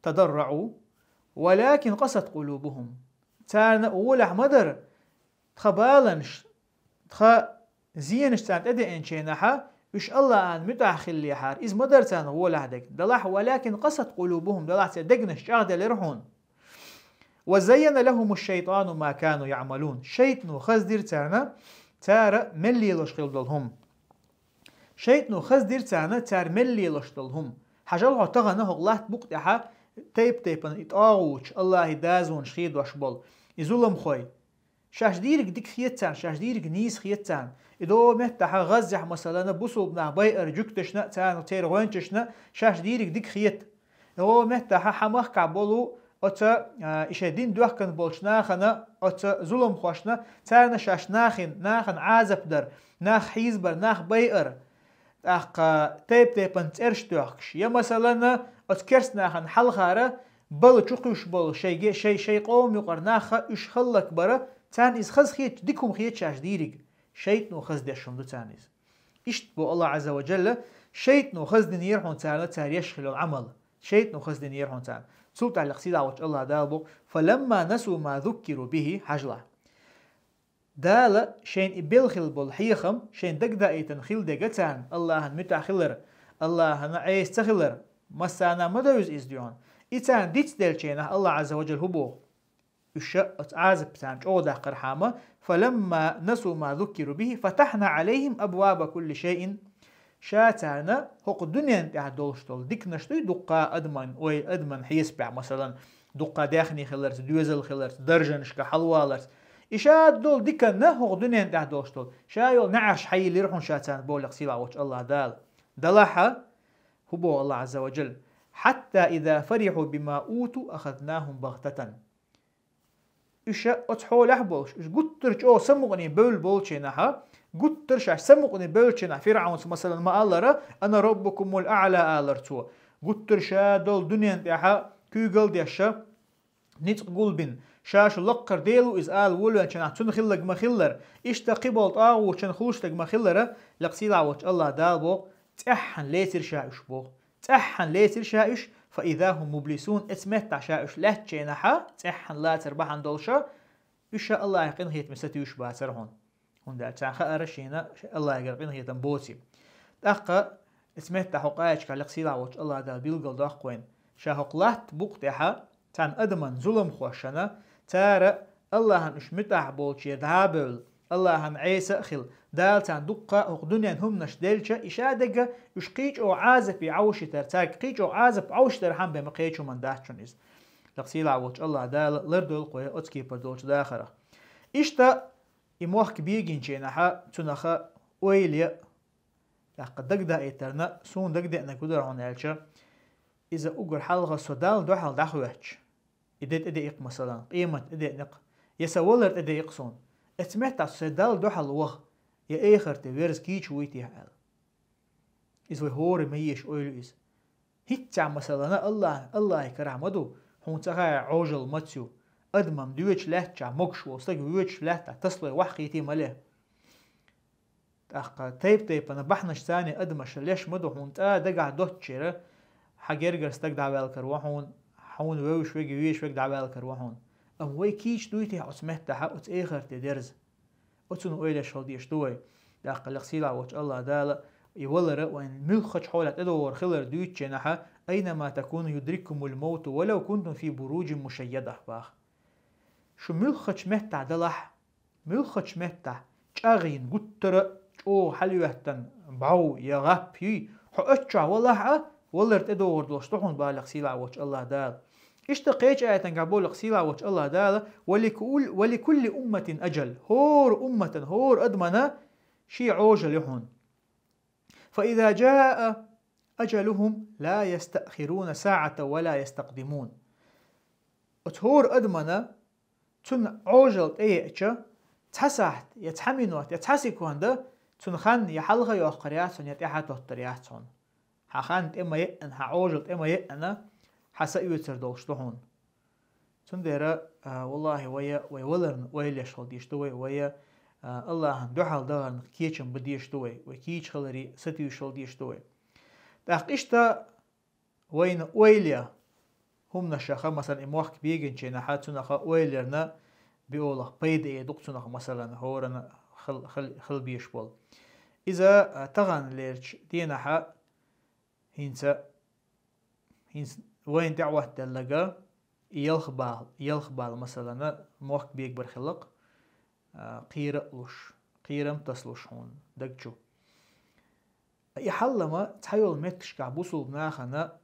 تضرعوا ولكن قست قلوبهم». Царна гӀолехь ма дара тхан баланаш, тхан зенаш царна тӀедеанчу хенахь, уьш Аллахьан муьтӀахь хиллехьара, иза ма дара царна гӀолехь дерг. Делахь, «ولكن قست قلوبهم», делахь церан дегнаш чӀагӀделира хьуна. «وزين لهم الشيطان ما كانوا يعملون». ШайтӀано хаздира царна, цара мел лелош хилла долу хӀума. ШайтӀано хаздира царна, цара мел лелош долу хӀума. Хьажал хьо тахана хӀокху латта букъ тӀехь тайп-тайпана и тӀагӀуташ, Аллахьан дозанаш хедош болу, и зуламхой. Шаьш дийриг дика хета царна, шаьш дийриг нийса хета царна. И догӀу меттахь ГӀаззехь, масалана, бусулба нах байар жуьгташна а, царна, церан гӀоьнчашна а шаьш дийриг дика хета. И догӀу меттахь хьан махкахь болу оцу, а, и шайн дин доьхкина болчу нахана, оцу зуламхошна, царна шаьш нахин, нахана Ӏазап дар, нах хьийзабар, нах байар. ТӀаккха тайп-тайпана цӀераш тоьхкуш, я, масалана, оцу керста нахана хьалхара бала чу кхуьйсуш болу шайн ге-, шайн, шайн къоман юкъара нахха уьш хӀаллакбара, царна иза хаза хеташ, дика хӀума хеташ шаьш дийриг. ШайтӀано хаза деш хӀума ду царна иза. Иштта боху Аллах Азза ва Джалла, шайтӀано хаза динера хьуна царна цара еш хилла йолу Ӏамал. ШайтӀано хаза динера хьуна царна. Цул тӀаьхьа Аллах, сийлахь волчу Аллах Дала боху: «Фаламма насу ма зуккиру бихи», хьажалахь. Дала шайна и белла хилла болу хьехам, шайна дагадаийтина хилла дерг царна, Аллахьан муьтӀахь хилар, Аллахьана Ӏеса ца хилар, массарна а ма девза иза дуьйхьун. И царна дицделчийнахь, Аллах Азза ва Джалла хӀун боху? Уьш оцу Ӏазап царна чӀогӀа даккхархьама, «Фаламма насу ма зуккиру бихи, фатахна Ӏалайхим абваба кулли шайин». Ша царна хӀокху дуьнен тӀехь долуш долу диканаш дуй, дуккха адаман, ой, адаман хьесапехь, масалан, дуккха даьхни хиларца, доьзал хиларца, даржанашка хьалаваларца. И ша долу диканна хӀокху дуьнен тӀехь долуш долу, ша йолу неӀарш хьайиллира хьуна ша царна, боху Аллах, сийлахь волчу Аллах Дала. Далахьа, хӀун боху Аллах Азза ва Джалла: «Хьатта иза фарихьу бима уту ахазнахум багътатан». Уьш оцу хьолехь а болуш, уьш гуттар а чӀогӀа самукъане бевлла болчийнахьа, гуттар а шаьш самукъане бевллачийнахь, ФирӀавнца, масалан, ма-аллара: «Ана раббукумул аӀла», – алара цо. Гуттар а ша долу дуьнен тӀехьа куьйгалла деш, ницкъ гулбина, ша шу лаккхара Дела ву иза ала волавеллачийнахь, цунна хилларг ма-хиллара, иштта кхин болу тӀагӀутчунна хуьлуш дерг ма-хиллара, Аллах, сийлахь волчу Аллах Дала боху: «ЦӀеххьана лецира ша уьш», – боху. ЦӀеххьана лецира ша уьш, «фа иза хум мублисун», оцу меттехь ша уьш лаьцначийнахьа, цӀеххьана лацар бахьана долуша, уьш ша Аллахьан къинхетаме сатуьйсуш бацара хьуна. ХӀунда аьлча царна хаьара шена Аллахьгара къинхетам боций. ТӀаккха оцу меттехь хӀокху аятехь Аллах, сийлахь волчу Аллах Дала билгалдоккху вайна, ша хӀокху латта букъа тӀехьа царна адаман зуламхошна, цара Аллахьан уьш муьтӀахь болчера дӀа а бевлла, Аллахьан Ӏеса а хилла, Дала царна дуккха а хӀокху дуьненан хӀуманаш делча, и ша дерг уьш кхин чӀогӀа Ӏазапе Ӏовшийтар, цаьрга кхин чӀогӀа Ӏазап Ӏовшийтархьама бен ма кхечу хӀуманна дац шуна иза. Аллах, сийлахь волчу Аллах Дала лардойла кху вай оцу кепара долчу дахарах. Иштта и мохк бегинчийнахьа цунаха ойла е, тӀаккха дагадаийтарна, суна дагадеанарг хӀун дара хьуна аьлча, иза уггар хьалха со Далла дуьхьал дӀахӀоьттича, и де тӀедеикх, масалан, къемат тӀедеанакх, я сан валар тӀедеикх суна, оцу меттехь со сайн Далла дуьхьал ваха, я эхарте верза кийча вуй техьа аьлла. Иза вай хӀора ма езаш ойла ю иза. ХӀинццехь, масалана, Аллах, Аллахьан карахь ма ду, хьуна ца хаьа Ӏожалла маца ю, адаман доьчу лаьттачохь могуш волу стаг воьдучу лаьттахь тасалой ваххийти ма ле. ТӀаккха тайп-тайпана бахьанаш царна адамаш леш ма ду, хьуна цкъа дагахь доцучера, хьан гергара стаг дӀаваьлла каро хьуна, хьуна вевзаш верг, везаш верг дӀаваьлла каро хьуна. Амма вай кийча дуй техьа оцу меттехь, оцу эхарте дерза? Оцунна ойла еш хила дезаш ду вай. ТӀаккха Аллах, сийлахь волчу Аллах Дала и валар вайна муьлххачу хьолехь тӀедогӀур хилар дуьйцучийнахьа: «Айнама такуну юдриктумул мауту валав кунтум фи буружин мушаййада», – боху. Шу муьлххачу меттехь далахь, муьлххачу меттехь, чӀагӀйина, гуттара а чӀогӀа хьалахӀоьттина бӀов я гӀап юй, хьо оцу чохь валахь а, валар тӀедогӀур долуш ду хьуна, боху Аллах, сийлахь волчу Аллах Дала. Иштта кхечу аятехь боху Аллах, сийлахь волчу Аллах Дала: «Ва ликул-, ва ликулли умматин аджал». ХӀора умматан, хӀора адамана шен Ӏожалла ю хьуна. «Фа иза джаа аджалухум ла ястаъхируна саӀатан ва ла ястакъдимун». Оцу хӀора адамана цунна Ӏожалла тӀееача, цхьа сахьт, я цхьа минот, я цхьа секунда цуьнан хан я хьалха йоккхур яц хьуна, я тӀаьхьа тоттур яц хьуна. Хьан хан тӀе ма еана, хьан Ӏожалла тӀе ма еана, хьан са оьцур долуш ду хьуна. Цундела, а, валлахӀи, вай, вай валарна ойла еш хила дезаш ду вай, вай, а, Аллахьан дуьхьал дахарна кечам бан дезаш ду вай, вай кийча хиларе сатуьйсуш хила дезаш ду вай. ТӀаккха иштта вайна ойла е хӀуманашха, масалан, и мохк бегинчийнахьа, цунаха ойла ярна, биолах пайда э ду-кх цунах, масалан, хӀоранна хил-, хил-, хила безаш болу. Иза, а, таханлерчу денахьа хӀинца, хӀинца вайна тӀехӀоттаделларг, и ялх бала, ялх бала, масалана, мохк бегабар хилла-кх, а, кхера а луш, кхерам а тасалуш хьуна даг чу. И хьал-м цхьайолу меттигашкахь бусулба нахана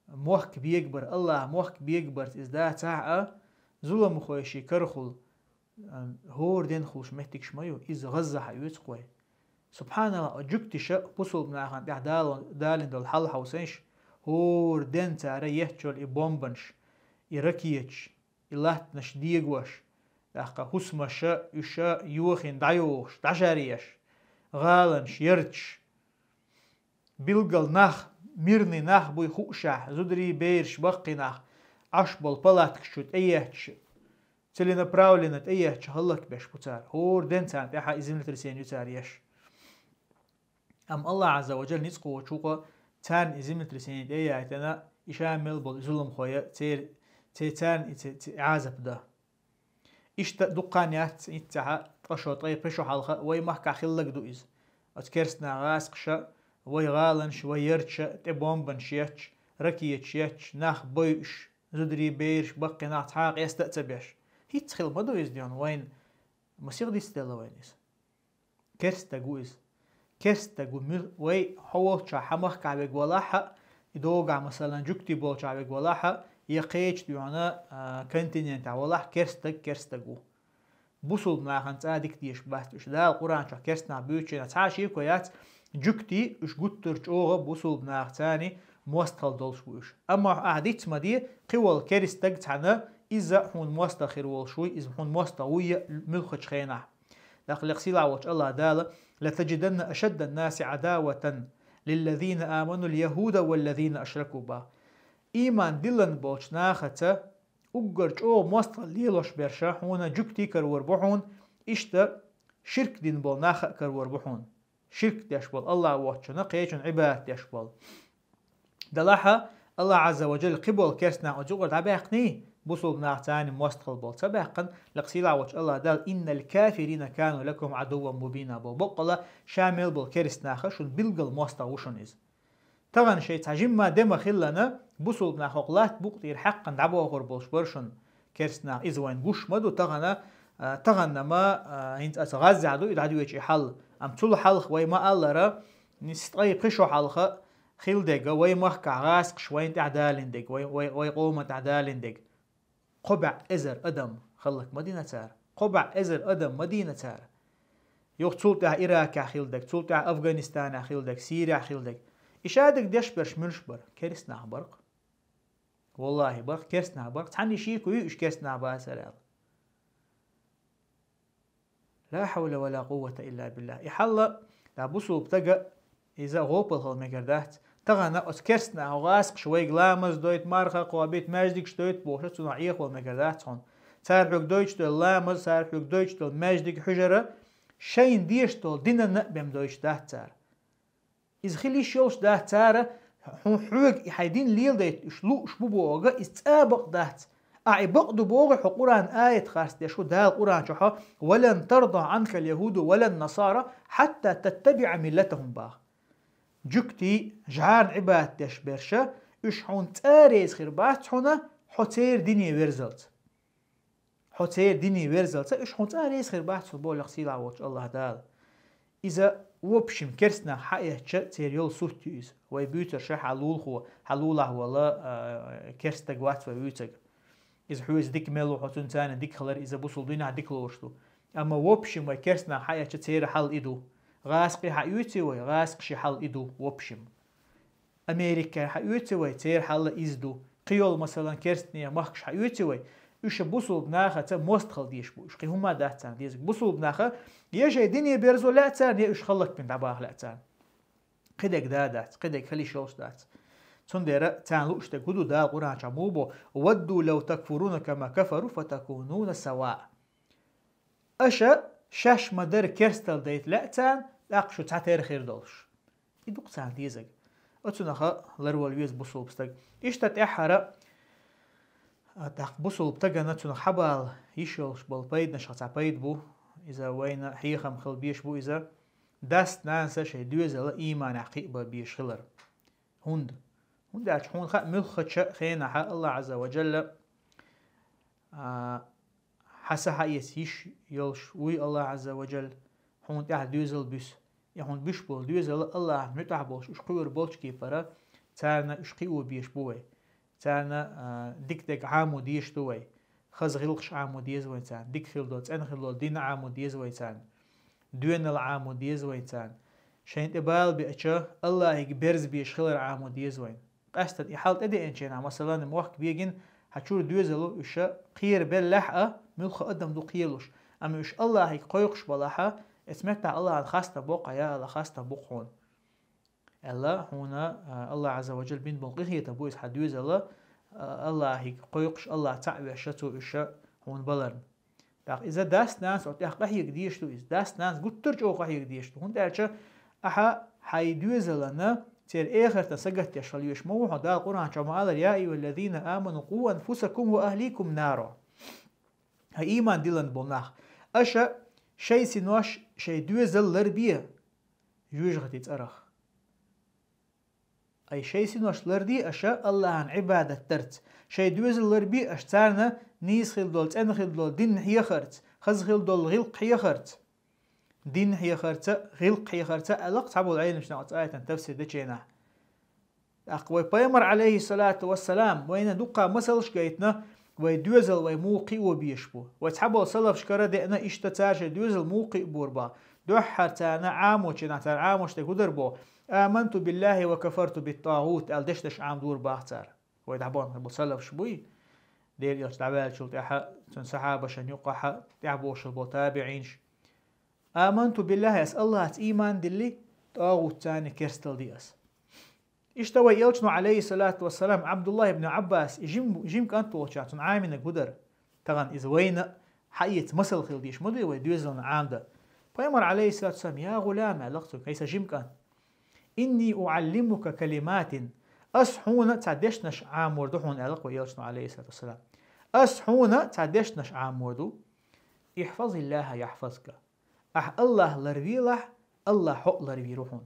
мохк бегабар, Аллахьа мохк бегабарца иза дацахь а, зуламхойший карахула, а, хӀора денна хуьлуш меттигаш ма ю, иза ГӀаззахь а оьцу-кх вай. СубхьаналлахӀ, жуьгташа бусулба нахана тӀехь дала-, далийна долу хьал хьовсийша, хӀора денна цара етташ йолу и бомбанаш, и ракеташ, и латтанаш дегош, тӀаккха хӀусамаш, уьш йохийна дӀайохуш, дӀажаръеш, гӀаланаш, ярташ, билггал нах, мирный нах буй хуушшехь, зударий, бераш, баккхий нах, Ӏаш болу палаткаш чу тӀеетташ, целенаправленно тӀеетташ хӀаллакбеш бу цара. ХӀора ден царна тӀехь и землетрясение ю цара еш. Амма Аллах Ӏазза ва Джалла ницкъ кхочу кху, царна и землетрясение тӀе а яйтина, и ша мел болу зуламхой цер-, церан и ц-, ц-, Ӏазап дан. Иштта дуккха а яц, иццахьа ткъа шо, ткъе пхи шо хьалха вай махкахь хилларг ду иза. Оцу керстанаха гӀазкхаша вай гӀаланаш, вай ярташ тӀе бомбанаш етташ, ракеташ етташ, нах бойуш, зударий, бераш, баккхий нах цхьа а къеста а ца беш. ХӀинца хилла ма ду иза дена вайна. Масех дицделла вайна иза. Керстаг ву иза. Керстаг ву муьл-, вай хьо волчохь хьан махкахь верг валахь а, и догахь, масалан, жуьгтий болчохь верг валахь а, я кхечу дуьхьана, а, континентехь валахь, керстаг, керстаг ву. Бусулба нахана цкъа а дика дезаш бац уьш. Дала Къуръан чохь керстанах буьйцучу хенахь цхьа а шеко яц, жуьгтий уьш гуттар а чӀогӀа бусулба нахаца мостагӀалла долуш бу уьш. Амма ахьа диц ма де, кхин волу керстаг цхьаьна, иза хьуна мостагӀа хир волуш вуй, иза хьуна мостагӀа вуй муьлххачу хенахь. ТӀаккха лекха сийлахь волчу Аллах Дала: «لتجدن أشد الناس عداوة للذين آمنوا اليهود والذين أشركوا» боху. Ийман диллина болчу нахаца уггар чӀогӀа мостагӀалла лелош берш хьуна жуьгтий карор бу хьуна, иштта ширк дина болу нах а карор бу хьуна. Ширк деш болу, Аллах воцчунна кхечунна Ӏибадат деш болу. Делахь а, Аллах Ӏазза ва Джалла кхин болу керстанах оцу юкъара дӀабаьккхиний, бусулба нахаца мостагӀалла болу ца баьккхина, лекха сийлахь волчу Аллах Дала: «إن الكافرين كانوا لكم عدوا مبينا» боху. Баккъалла, ша мел болу керстанаха шуна билггал мостагӀа ву шуна иза. Тахана шайн цхьа жимма де ма-хиллара, бусулба нах хӀокху латта букъа тӀера хьаькхна дӀабохур болуш бара шуна керстанах. Иза вайна гуш ма ду тахана, а, тахана ма, а, хӀинца аса ГӀаззехь ду и дӀадоьдучу и хьал. Амма цул хьалха вай ма-аллара, нис ткъе пхи шо хьалха хилла дерг, вай махкахь гӀазкхаша вайна тӀехь далийна дерг, вай, вай, вай къомана тӀехь далийна дерг. Кхо бӀе эзар адам хӀаллак ма дина цара. Кхо бӀе эзар адам ма дина цара. Юха цул тӀаьхьа Иракехь хилла дерг, цул тӀаьхьа Афганистанехь хилла дерг, Сирехь хилла дерг. И шадерг деш берш муьлш бара? Керстанах бара-кх. Валлахи, бара-кх, керстанах бара-кх. Цхьанна шеко юй уьш керстанах бацара аьлла? لا حول ولا قوة إلا بالله. И хьалла, да, бусулба стага иза гӀопал хила мегар дац. Тахана оцу керстанаха гӀазкхаша вайга ламаз дойту, марха кхобуьйту, маьждигаш дойту бохуш, цунах Ӏехавала мегар дац хьуна. Цара хьоьга дойтуш долу ламаз, цара хьоьга дойтуш долу маьждиг, хьуьжара, шайна дезаш долу динанна а бен дойтуш дац цара. Иза хила йиш йолуш дац цара, хьуна хьоьга и хьайн дин леладайта уьш лууш бу бохург, иза цкъа а бакъ дац. Ахьа и бакъ ду боху хьо Къуръан аят харц деш ву Дала Къуръан чохь: «ولن ترضى عنك اليهود ولا النصارى حتى تتبع ملتهم» боху. Жуьгтий, жӀарна Ӏибадат деш берш, уьш хьуна цкъа а реза хир бац хьуна, хьо церан дине верзалц. Хьо церан дине верзалц, уьш хьуна цкъа а реза хир бац хьуна боху лекха сийлахь волчу Аллах Дала. Иза, в общем, керстанах хьаэцча, церан йолу сурт ю иза. Вай буьйцурш хьан лулахо, хьан лулахь вала, а, керстаг вац вай вуьйцург. Иза хьоьца дика мел ву, хьо цуьнца дика хилар, иза бусулба динехь дика лоруш ду. Амма, в общем, вай керстанах хьаэцча, церан хьал и ду. ГӀазкхий хьан оьций вай, гӀазкхаший хьал и ду, в общем. Америкехь хьан оьций вай, церан хьал иза ду. Кхин йолу, масалан, керстанех махкаш хьан оьций вай, уьш бусулба нахаца мостагӀалла дезаш бу. Уьш кхин хӀума дац царна дезарг. Бусулба наха я шайн дине берзо лаьа царна, я уьш хӀаллакбина дӀабаха лаьа царна. Кхидерг да дац, кхидерг хила йиш йолуш дац. Цундела царна лууш дерг хӀун ду, Дала Къуръан чохь муха боху: «ودوا لو تكفرون كما كفروا فتكونون سواء». Аша шаьш ма-дарра керсталла дайта лаьа царна, тӀаккха шу цхьатерра хир долуш. И ду-кх царна дезарг. Оцунах ларвала веза бусулба стаг. Иштта тӀаьххьара, а, тӀаккха бусулба стагана цунах хьабала йиш йолуш болу пайданашах цхьа пайда бу. Иза вайна хьехам хила безаш бу иза. Дас-нанас шайн доьзал ийманехь кхиабан безаш хилар. ХӀунда? ХӀунда аьлча хьуна хаьа, муьлххачу хенахь Аллах Ӏазза ва Джалла, а, хьан са хьаэца йиш йолуш вуй Аллах Ӏазза ва Джалла, хьуна тӀехь доьзал буьсу. И хьуна буьсуш болу доьзал Аллахьан муьтӀахь болуш уьш кхуьур болчу кепара, царна уьш кхио безаш бу вай. Царна, а, дика дерг Ӏамо дезаш ду вай. Хаза гӀиллакхаш Ӏамо деза вай царна. Дика хила долу, цӀена хила долу дин Ӏамо деза вай царна. Доьналла Ӏамо деза вай царна. Шайна тӀе бала беача, Аллахьига берза безаш хилар Ӏамо деза вайна. Къаьстина и хьал тӀедеанчу хенахь, масалан, мохк бегина, Хьа чура доьзал уьш кхерабеллехь а, муьлхха адам ду кхералуш. Амма уьш Аллахьига кхойкхуш балахь, эцу меттехь Аллахьан хастам бо-кх, я Аллахь, хастам бу-кх хьуна, аьлла, хьуна, а, Аллахь Ӏазза ва Джалла бина болу къинхетам бу иза, хьан доьзал, а, Аллахьига кхойкхуш, Аллахь цхьаъ веш ца уьш хьуна баларна. ТӀаккха иза дас-нанас оцу тӀехь къахьега дезаш ду иза. Дас-нанас гуттар а чӀогӀа къахьега дезаш ду. ХӀунда аьлча ахьа хьайн доьзална церан эхартан сагатдеш хила везаш ма ву хьо. Дала Къуръан чохь ма аллара: «Я айюхаллазина аману къу анфусакум ва ахликум наро». Хьан ийман диллина болу нах, аша шайн синош, шайн доьзал ларбе жоьжахатин цӀарах. Ай, шайн синош ларде аша Аллахьан Ӏибадат дарца, шайн доьзал ларбе аша царна нийса хила долу, цӀена хила долу дин хьехарца, хаза хила долу гӀиллакх хьехарца. Дин хьехарца, гӀиллакх хьехарца аьлла-кх цхьаболу Ӏеламчу наха оцу аятан тафсир дечу хенахь. ТӀаккха вай Пайхамар, Ӏалайхиссалату вассалам, вайна дуккха масалш гайтина, вай доьзал вай муха кхио безаш бу. Вай цхьаболу салафашкара а деана, иштта цара шайн доьзал муха кхиабора боху. Дуьххьара царна Ӏамочу хенахь, цара Ӏамош дерг хӀун дара боху: «Аманту биллахи ва кафарту бит-тагӀут», аьлла, дешнаш Ӏамадора боху цара. Вай дӀабахана болу салафаш буй, Делан Элча дӀаваьллачул тӀаьхьа, цуьнан сахьабашна юккъахь тӀаьхьабохуш болу табиӀинаш. «Аманту биллахи», ас Аллахьца ийман дилли, тӀагӀутца керсталди ас. Иштта вай Элчано, Ӏалайхиссалату вассалам, Ӏабдуллахь ибн Ӏаббас, и жим-, жима кӀант волчохь цунна Ӏамийнарг хӀун дара? Тахана иза вайна хьаэца масал хила дезаш ма дуй вай доьзална Ӏамадан. Пайхамар, Ӏалайхиссалату вассалам: «Я гӀулам», аьлла-кх цуьнга, хьайн сан жима кӀант, «инни уӀаллимука калиматин», ас хьуна цхьа дешнаш Ӏамор ду хьуна, аьлла-кх вай Элчано, Ӏалайхиссалату вассалам. Ас хьуна цхьа дешнаш Ӏамор ду: «Ихьфазиллаха яхьфазка». Ахь Аллахь ларвелахь, Аллахь хьо а ларвийр ву хьуна.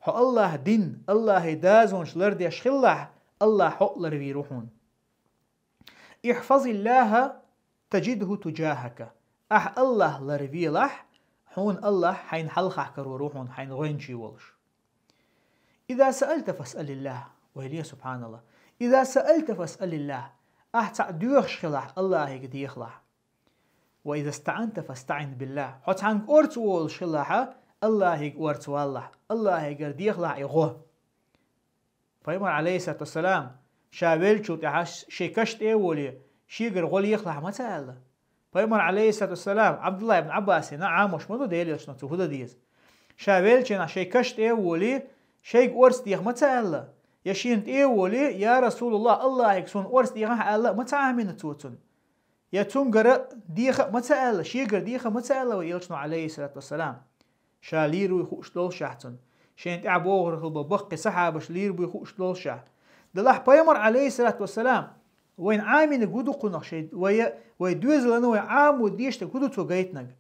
Хьо Аллахьан дин, Аллахьан дозанаш лардеш хилалахь, Аллахь хьо а ларвийр ву хьуна. «Ихьфазиллаха таджидху туджахака». Ахь Аллахь ларвелахь, хьуна Аллахь хьайна хьалхахь карор ву хьуна, хьайна гӀоьнчий волуш. «Иза саалта фасъалиллах». Вайле, субханаллах. «Иза саалта фасъалиллах». Ахь цхьаъ доьхуш хилахь, Аллахьига дехалахь. «Ва иза стаанта фастаин биллах». Хьо цхьаьнга орца волуш хилахь, Аллахьига орца валалахь, Аллахьигара дехалахь и гӀо. Пайхамар, Ӏалайхиссалату вассалам, ша веллачул тӀаьхьа шайн каш тӀе а волий, шегара гӀо лехалахь ма ца аьлла. Пайхамар, Ӏалайхиссалату вассалам, Ӏабдуллахь ибн Ӏаббасана Ӏамош ма ду, Делан Элчано цо хӀун дан деза. Ша веллачу хенахь шайн каш тӀе а волий, шайга орца деха ма ца аьлла. Я шена тӀе а волий: «Я Расулаллах, Аллахьига суна орца дехахь», аьлла а ма ца Ӏамийна цо цунна. Я цуьнгара деха а ма ца аьлла, шегара деха а ма ца аьлла вай Элчано, Ӏалайхиссалату вассалам. Ша лийр вуй хууш доллушехь цунна, шайна тӀаьхьа богӀур хилла болу баккхий сахьабаш лийр буй хууш доллушехь. Делахь Пайхамар, Ӏалайхиссалату вассалам, вайна Ӏамийнарг хӀун ду кхунах, шайн, вай, вай доьзална вай Ӏамо дезаш дерг хӀун ду цо гайтинарг?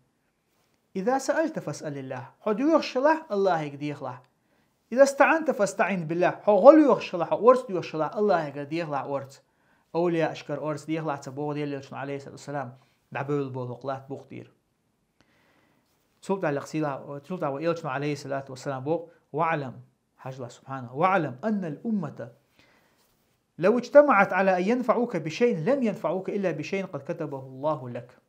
«Иза саалта фасъалиллах». Хьо доьхуш хилахь, Аллахьига дехалахь. «Иза стаанта фастаин биллах». Хьо гӀо лоьхуш хилахь, хьо орца доьхуш хилахь, Аллахьигара дехалахь орца. Овлияашкара орца дехалахь ца боху Делан Элчано, Ӏалайхиссалату вассалам, дӀабевлла болу хӀокху латта букъ тӀера. Цул тӀаьхьа лекха сийлахь, цул тӀаьхьа вай Элчано, Ӏалайхиссалату вассалам, боху: «ВаӀлам», хьажал, субханаллах, «ВаӀлам аннал уммата лав иджтамаӀат Ӏала ан янфаӀука бишайин, лам янфаӀука илла бишайин къад катабаху Аллаху лак».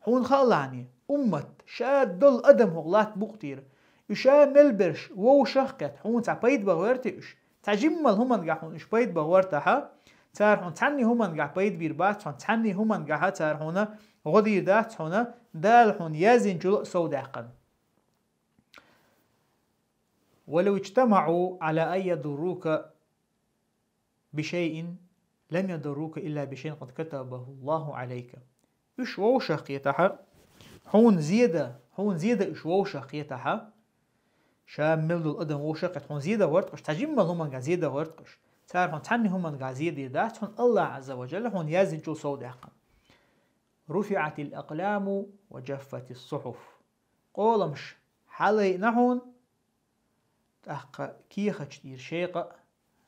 Хьуна хаалахьний, уммат, ша долу адам хӀокху латта букъ тӀера, уьш ша мел берш вовшах а кхетта, хьуна цхьа пайда бан гӀерти уьш? Цхьа жиммал хӀумангахь хьуна уьш пайда бан гӀортахьа, цара хьуна цхьанний хӀумангахь пайда бийр бац, хьуна цхьанний хӀумангахьа цара хьуна гӀо дийр дац хьуна, Дала хьуна яздинчул а совдаьккхина. «Ва лав иджтамаӀу Ӏала ан ядуррука бишайин, лам ядуррука илла бишайин къад катабаху Аллаху Ӏалайка». Уьш вовшах кхетахьа, хьуна зеда, хьуна зеда уьш вовшах кхетахьа, ша мел долу адам вовшах кхетта, хьуна зеда гӀортахь уьш, цхьа жиммал хӀумангахь зеда гӀортахь уьш, цара хьуна цхьанний хӀумангахь зеда дийр дац хьуна, Аллах Ӏазза ва Джалла хьуна яздинчул совдаьккхина. «РуфиӀатил акълам ва джаффатис сухьуф». Къоламаш хьалайъина хьуна, тӀаккха кехаташ тӀера шекъа а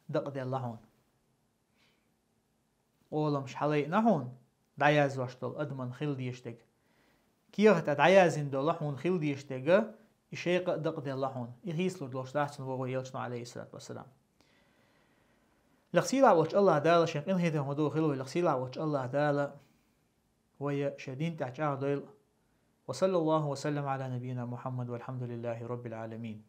дакъаделла хьуна. Къоламаш хьалайъина хьуна, дӀаяздеш долу адаман хила дезаш дерг. Кехата дӀаяздина долу хьуна хила дезаш дерг, и шекъа а дакъаделла хьуна. И хийцалур долуш дац хьуна боху вай Элчано, Ӏалайхиссалату вассалам. Лекха сийлахь волчу Аллах Дала шен къинхетам ма дохийла вай, лекха сийлахь волчу Аллах Дала вай шен дин тӀехь чӀагӀдойла. Ва саллаллаху ва саллам Ӏала набийина Мухьаммад, валхьамдулиллахи роббил Ӏаламин.